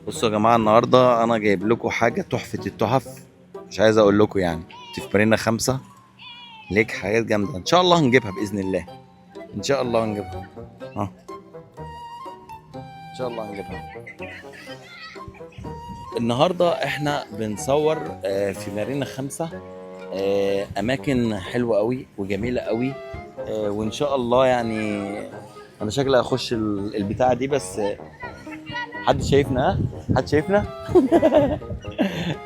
بصوا يا جماعة، النهارده انا جايب لكم حاجة تحفة التحف، مش عايز اقول لكم يعني. في مارينا 5 ليك حاجات جامدة، ان شاء الله هنجيبها باذن الله، ان شاء الله هنجيبها. ها، ان شاء الله هنجيبها. النهارده احنا بنصور في مارينا 5، اماكن حلوة قوي وجميلة قوي، وان شاء الله يعني انا شكلي هخش البتاعه دي، بس حد شايفنا؟ ها؟ حد شايفنا؟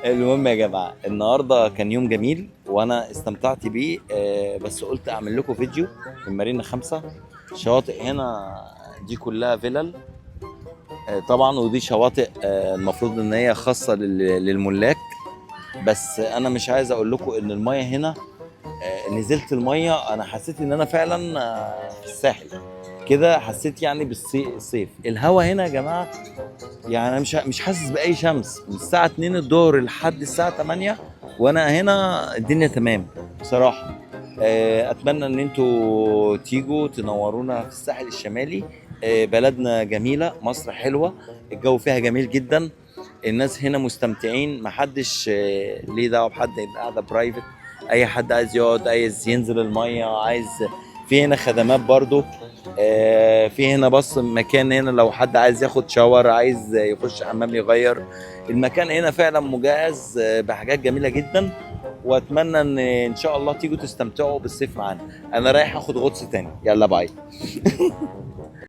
المهم يا جماعه، النهارده كان يوم جميل وانا استمتعت بيه، بس قلت اعمل لكم فيديو من مارينا 5. شواطئ هنا دي كلها فيلل، طبعا، ودي شواطئ المفروض ان هي خاصة للملاك، بس انا مش عايز اقول لكم ان المية هنا، نزلت المية انا حسيت ان انا فعلا في الساحل كده، حسيت يعني بالصيف. الهوا هنا يا جماعه، يعني انا مش حاسس باي شمس من الساعة 2 الظهر لحد الساعة 8، وانا هنا الدنيا تمام بصراحه. اتمنى ان انتوا تيجوا تنورونا في الساحل الشمالي. بلدنا جميله، مصر حلوه، الجو فيها جميل جدا، الناس هنا مستمتعين، محدش ليه دعوه بحد، يبقى قاعدة private، اي حد عايز يقعد، عايز ينزل الميه، عايز، في هنا خدمات برضو، في هنا بص مكان هنا لو حد عايز ياخد shower، عايز يخش حمام يغير. المكان هنا فعلا مجهز بحاجات جميلة جدا، واتمنى ان شاء الله تيجوا تستمتعوا بالصيف معانا. انا رايح اخد غطس تاني، يلا bye.